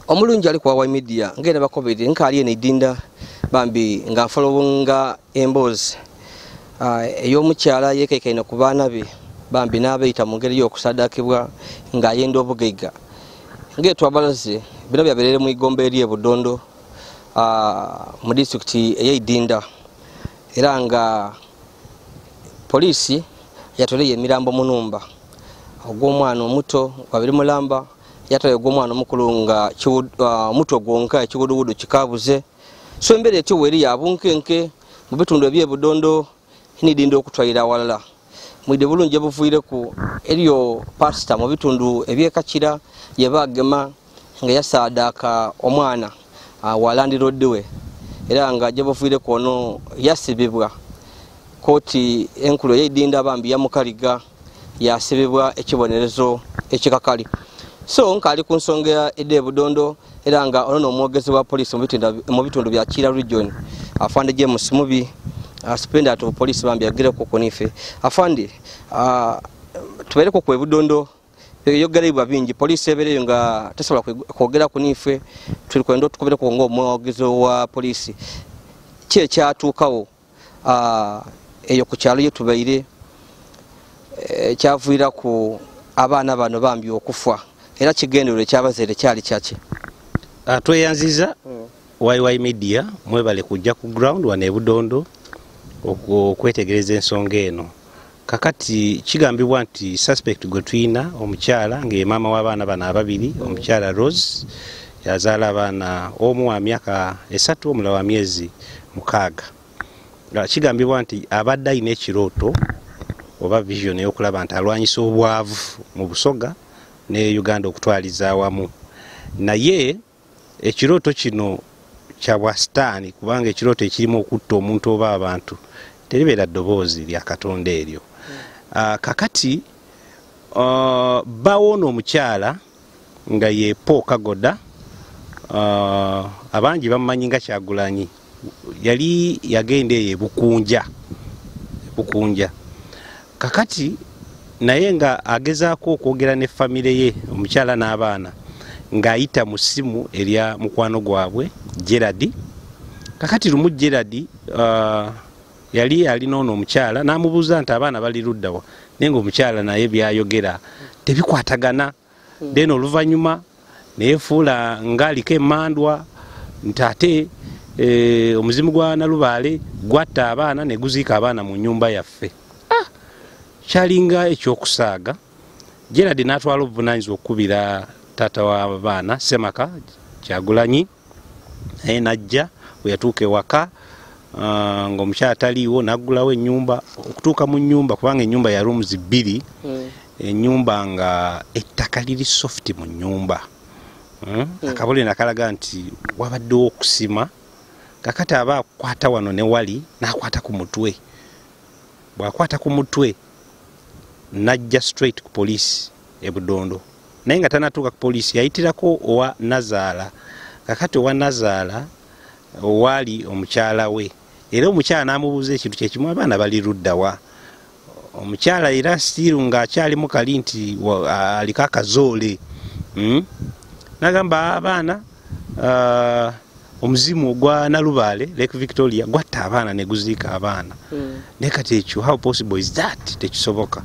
Omulungi ali kwa wa media ngenda bakobere nkali ene idinda bambi nga followinga emboozi ey'omukyala yekeikaina ku baana be bambi n'abeeyita mu ngeri y'okusadakibwa ng'ayenda obugaiga ng'etwabalaze bino byabeerere mu igomba eri e Budondo mu disitulikiti ey'Idinda era nga poliisi yatoleye emirambo mu nnumba ogw'omwana omuto babiri mulamba yatoleye ogw'omwana omukulu nga mutwe gwonka ekiwuduwudu kikabuze. So embeera etyo weeri ya bunkenke mu bitundu eby'e Budondo n'Idinda okutwalira awalala. Mwidde bulungi ebuviireku eriyo pasita mu bitundu eby'e Kakira gye baagema nga yasaadaaka omwana wa landiroodi we era nga gye buviireku ono yasibibwa kooti enkulu ey'Idinda bambi yamukaliga yasibibwa ekibonerezo ekikakali. So nkaali ku nsonga ed'e Budondo era nga ono n'omwogezi wa poliisi mu bitundu bya Kira region Afande James Mubi superintendent of police bambi agereko kunife. Afande, tubereko ku Budondo yogeribwa bingi poliisi ebereyo nga tesobola kwogera kunife tuli kwenda tukobereko ng'omwogezi wa poliisi ki ekyatuukawo eyo ku kyalo ye tubaire kyaviira ku abaana bano bambi okufa era kigendererwa ekyabazaire kyali kyaki? Tweyanziza YY Media mwebale kujja ku ground wano e Budondo okwetegereza ensonga eno. Kakati kigambibwa nti suspect gwe tulina omukyala nga ye maama w'abaana bano ababiri, omukyala Rose yazaala abaana omu wa myaka 3 omulala wa myezi 6. Kigambibwa nti abadde alina ekirooto oba vision ey'okulaba nti alwanyisa obwavu mu Busoga ne Uganda okutwaliza awamu, naye ekirooto kino kya bwasitaani kubanga ekirooto ekirimu okutta omuntu oba abantu teribeera ddoboozi lya Katonda eryo. Kakati bawoona omukyala nga ye Paul Kagoda, abangi bamumanyi nga Kyagulanyi, yali yagenda eyo e Bukunja. Kakati naye nga agezaako okwogera ne famire ye omukyala n'abaana ng'ayita mu ssimu erya mukwano gwabwe Gerard. Kakati lumu Gerard yali alina ono omukyala n'amubuuza nti abaana bali luddawa, naye ng'omukyala naye byayogera tebikwatagana. Then oluvannyuma neyefuula ng'aliko emmandwa nti ate omuzimu gwa Nalubaale gwatta abaana ne guziika abaana mu nnyumba yaffe. Kyalinga ekyokusaaga. Gerard n'atwala obuvunaanyizibwa okukubira taata w'abaana Semaka Kyagulanyi, naye n'ajja bwe yatuuka ewaka ng'omukyala taliiwo n'aggulawo ennyumba. Okutuuka mu nnyumba kubanga ennyumba ya rooms 2, ennyumba nga ettaka liri soft mu nnyumba, akabonero akalaga nti wabaddewo okusima. Kakati aba akwata wano ne wali n'akwata ku mutwe, bw'akwata ku mutwe n'ajja straight ku poliisi e Budondo, naye nga tanatuuka ku poliisi yayitirako owa Nazaala. Kakati owa Nazaala owaali omukyala we, era omukyala n'amubuuza ekintu kyekimu, abaana bali luddawa? Omukyala era still ng'akyalimu kali nti aliko akazoole, n'agamba abaana omuzimu ogwa Nalubaale Lake Victoria gwatta abaana ne guziika abaana. Naye kati ekyo how possible is that? Tekisoboka.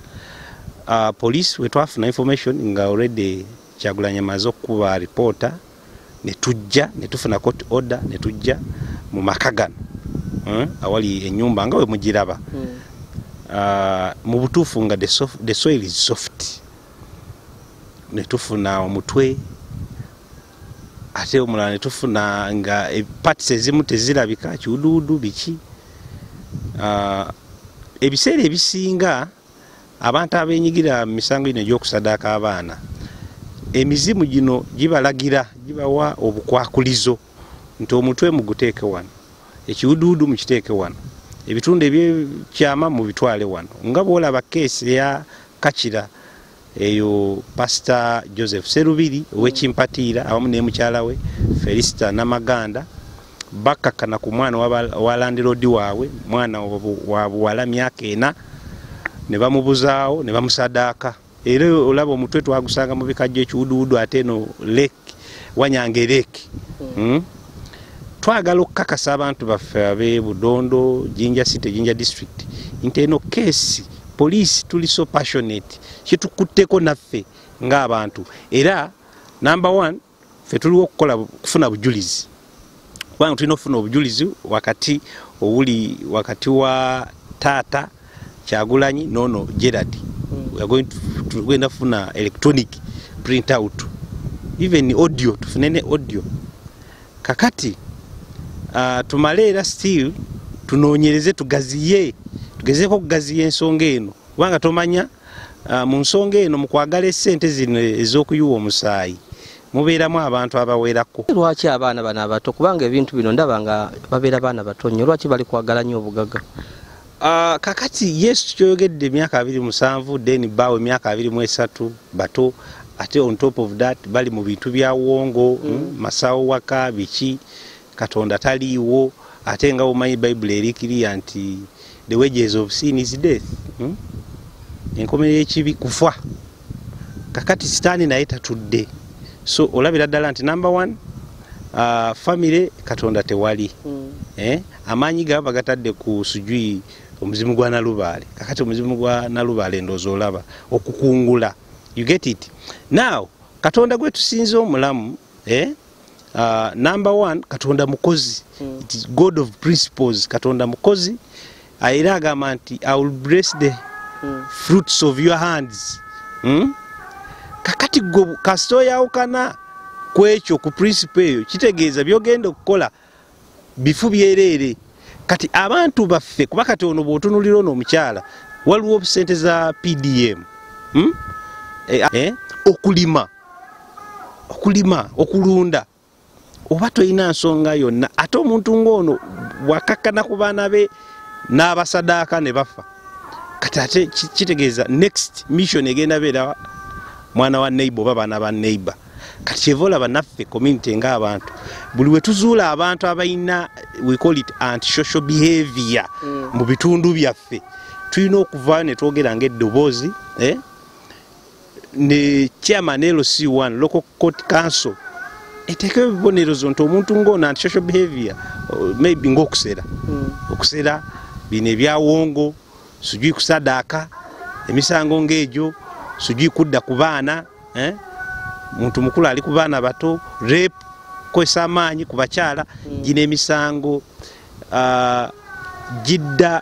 Police we twafuna information nga already Kyagulanyi amaze okukuba reporter, ne tujja ne tufuna court order ne tujja mu maka gano awali ennyumba nga we mugiraba. Mu butuufu nga the soil is soft, ne tufuna omutwe ate omulala ne tufuna nga parts ezimu tezirabika, kiwuduwudu biki. Ebiseera ebisinga abantu abenyigira mu misango gino egy'okusadaaka abaana, emizimu gino gibalagira gibawa obukwakulizo nti omutwe muguteeke wano, ekiwuduwudu mukiteeke wano, ebitundu ebyekyama mubitwale wano. Nga bw'olaba keesi eya Kakira Eyo Pastor Joseph Serubiri owekimpatiira awamu ne mukyala we Felista Namaganda bakakana ku mwana wa landlord waabwe, mwana wa buwala myaka 4, ne bamubuzaawo ne bamusadaaka. Era olaba omutwe twagusanga mu bikajjo ekiwuduwudu ate no lake Wanyange lake. Twagala okukakasa abantu baffe ab'e Budondo, Jinja City, Jinja District nti eno case police tuli so passionate, kitukutteko naffe ng'abantu. Era number 1 ffe tuliwo okukola kufuna bujulizi, kubanga tulina okufuna obujulizi wakati owuli wakati wa taata Kyagulanyi nono Gerard. We are going to tugenda kufuna electronic print out, even audio, tufune ne audio. Kakati tumale era still tunoonyereze, tugaziye, tugezeeko okugaziya ensonga eno, kubanga tomanya mu nsonga eno mu kwagala essente zino ez'okuyuwa omusaayi mubeeramu abantu abawerako. Lwaki abaana bano abato? Kubanga ebintu bino ndaba nga babeera baana bato nnyo, lwaki bali kwagala nnyo obugagga? Kakati Yesu kyoyogedde emyaka 27, then bawe emyaka 23 bato, ate on top of that bali mu bintu bya wongo, masawo waka biki, Katonda taliiwo. Ate nga omanyi Bayibuli erikiriya nti the wages of sin is death. Enkomerero y'ekibi kufa. Kakati sitaani naye tatudde. So olabira ddala nti number 1 family Katonda tewali. Amaanyi gaba bagatadde ku sujui omuzimu gwa Nalubaale. Kakati omuzimu gwa Nalubaale ndowooza olaba okukungula. You get it? Now Katonda gwe tusinze omulamu, number 1 Katonda mukozi. It is God of principles. Katonda mukozi. Era agamba nti I will bless the fruits of your hands. Kakati gwe kasita oyawukana ku ekyo, ku principle eyo, kitegeeza by'ogenda okukola bifu byereere. Kati abantu baffe, kuba kati ono bw'otunuulira ono omukyala, waliwo sente za PDM, okulima, okulunda, oba tolina nsonga yonna. Ate omuntu ng'ono bw'akakkana ku baana be n'abasadaaka ne bafa, kati ate kitegeeza next mission egenda beera mwana wa neighbor oba baana ba neighbor. Kati kyeva olaba naffe community ng'abantu buli we tuzuula abantu abalina, we call it antisocial behavior mu bitundu byaffe, tulina okuvaayo ne twogera ng'eddoboozi, ne chairman LC1 local court council eteekewo ebibonerezo nti omuntu ng'ono antisocial behavior, maybe ng'okusera, okusera bino ebyawongo, sijui kusadaaka, emisango ng'egyo, sijui kudda ku baana, muntu mukulu ali ku baana bato, rape, kukozesa amaanyi ku bakyala, gino emisango gidda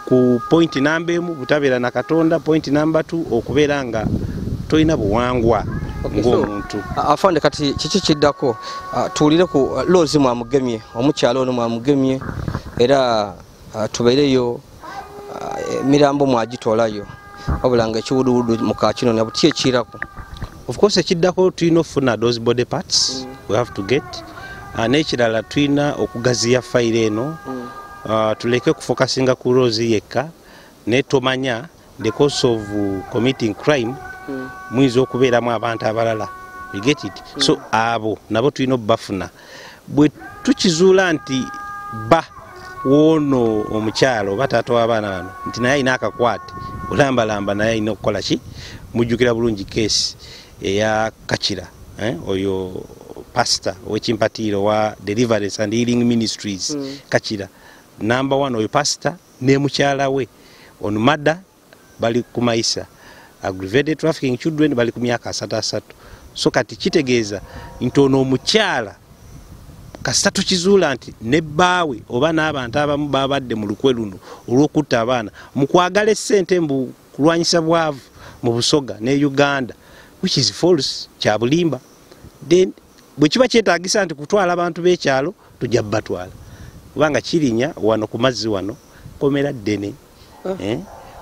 ku point namba 1 butabeera na Katonda, point namba 2 okubeera nga tolina buwangwa ng'omuntu. Afande, kati kiki kiddako? Tuwulire ku Rose mwamugemye, omukyala ono mwamugemye, era tubeereyo emirambo mwagitoolayo, wabula nga ekiwuduwudu mukakino na buti ekirako. Of course ekiddako tulina okufuna those body parts, we have to get. N'ekirala tulina okugaziya fayiro eno, tuleke kufokasinga ku Rose yekka, naye tomanya the course of committing crime muyinza okubeeramu abantu abalala. You get it? So abo nabo tulina obbafuna. Bwe tukizuula nti ba woono omukyalo oba taata w'abaana bano nti naye alina akakwate olambalamba, naye alina okukola ki? Mujjukira bulungi keesi eya Kakira, oyo pastor ow'ekimpatiiro wa Deliverance and Healing Ministries, Kakira number 1, oyo pastor ne mukyala we on murder bali ku maisa, aggravated trafficking children bali ku myaka 33. So kati kitegeeza nti ono omukyala kasita tukizuula nti ne bbaawe oba n'abantu abamu babadde mu lukwe luno olw'okutta abaana mu kwagala essente mbu kulwanyisa bwavu mu Busoga ne Uganda, which is false, kya bulimba. Then bwe kiba kyetaagisa nti kutwala abantu b'ekyalo, tujja batwala, kubanga kirinya wano ku mazzi wano komera ddene.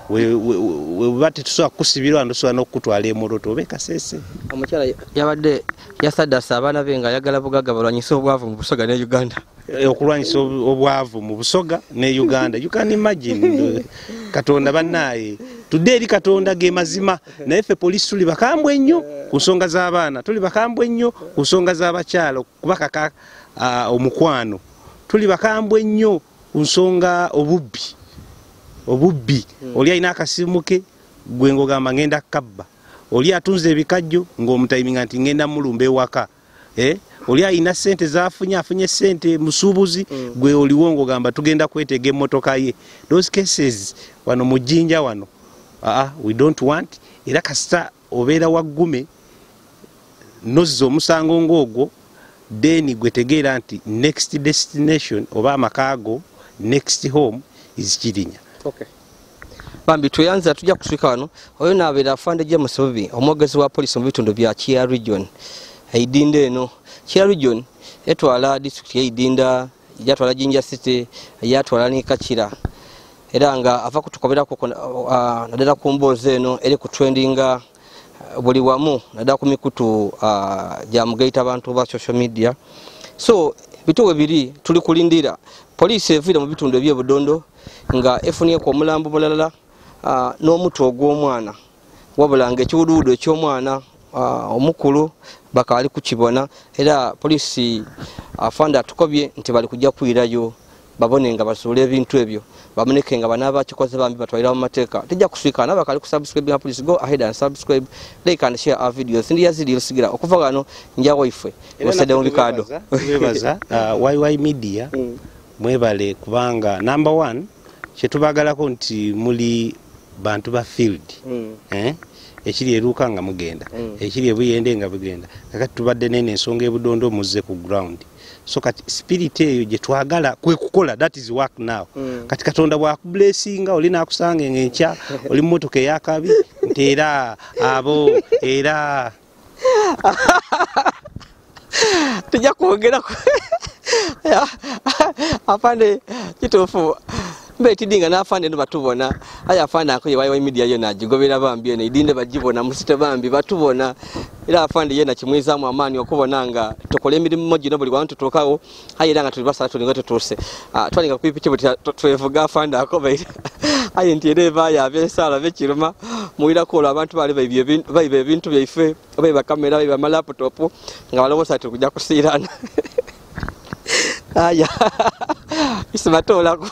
Weba tetusobola kukusibira wano, tusobola n'okukutwala e Moroto oba e Kasese. Omukyala yabadde yasaddasa abaana be ng'ayagala bugagga balwanyise obwavu mu Busoga ne Uganda. Okulwanyisa obwavu mu Busoga ne Uganda, you can imagine. Katonda bannaaye, Tudde eri Katonda ge mazima. Naye ffe poliisi tuli bakambwe nnyo ku nsonga z'abaana, tuli bakambwe nnyo ku nsonga z'abakyala okubakaka omukwano, tuli bakambwe nnyo ku nsonga obubbi. Oli alina akasimu ke gwe ng'ogamba ngenda kabba, oli atunze ebikajjo ng'omutayiminga nti ngenda mulumba ewaka, oli alina ssente z'afunye, afunye ssente musuubuzi, gwe oliwo ng'ogamba tugenda kwetega emmotoka ye. Those cases wano mu Jinja wano we don't want. Era kasita obeera waggume nozza omusango ng'ogwo, then gwe tegeera nti next destination oba amakaago, next home is Kirinya. Okay. Bambi tweyanza, tujja kuswika wano. Oyo naabeera Afande James Bubi, omwogezi wa poliisi mu bitundu bya Kira Region. Eidinda eno Kira Region etwala disitulikiti y'Eidinda, yatwala Jinja City, yatwala ne Kakira, era nga ava kutukoberako naddala ku mboozi eno eri ku trendinga buli wamu, naddala ku mikutu gya mugaita abantu ba social media. So bituwe biri tuli kulindira poliisi eviire mu bitundu eby'Ebudondo nga efunyeeko omulambo mulala n'omutwe ogw'omwana, wabula nga ekiwuduwudu eky'omwana omukulu bakaali kukibona. Era poliisi afande atukobye nti bali kujja kwirayo babone nga basuula ebintu ebyo, baboneke nga banaabakikoze bambi batwalira mu mateeka. Tujja kuswika nabakali kusubscribe nga police, go ahead and subscribe, like and share our videos. Ndi yazidi lusigira okuva wano njawo ifwe osedde mu bikado. Twebaza YY Media, mwebale kubanga number 1 kyetubagalako nti muli bantu ba field, ekiri eruka nga mugenda, ekiri ebuyende nga bugenda. Kakati tubadde nene ensonga ebudondo muzze ku ground. So kati spirit eyo gye twagala kwe kukola, that is work now. Kati Katonda bw'akublessinga oli n'akusanga enkya oli mu mmotoka ey'akabi nti era abo era tujja kwogera afande kituufu mbe tidinga n'afande eno batubona. Aye afande ako ye YY Media yona agigobera bambi eno idinde bagibona musite bambi batubona. Era afande yena kimwizaamu amaanyi okubona nga tukola emirimu gino buli wantu tutuukawo. Aye era nga tuli basala tulinga tutuuse, twalinga ku pikipiki twevuga afande akobaire. Aye nti era ebaayo ab'ensaala b'ekiruma muwirako olwo abantu baali baiba ebintu byaife, baiba kamera, baiba amalaputopu nga balowooza nti kujja kusiiraana. Aya isibatoolako.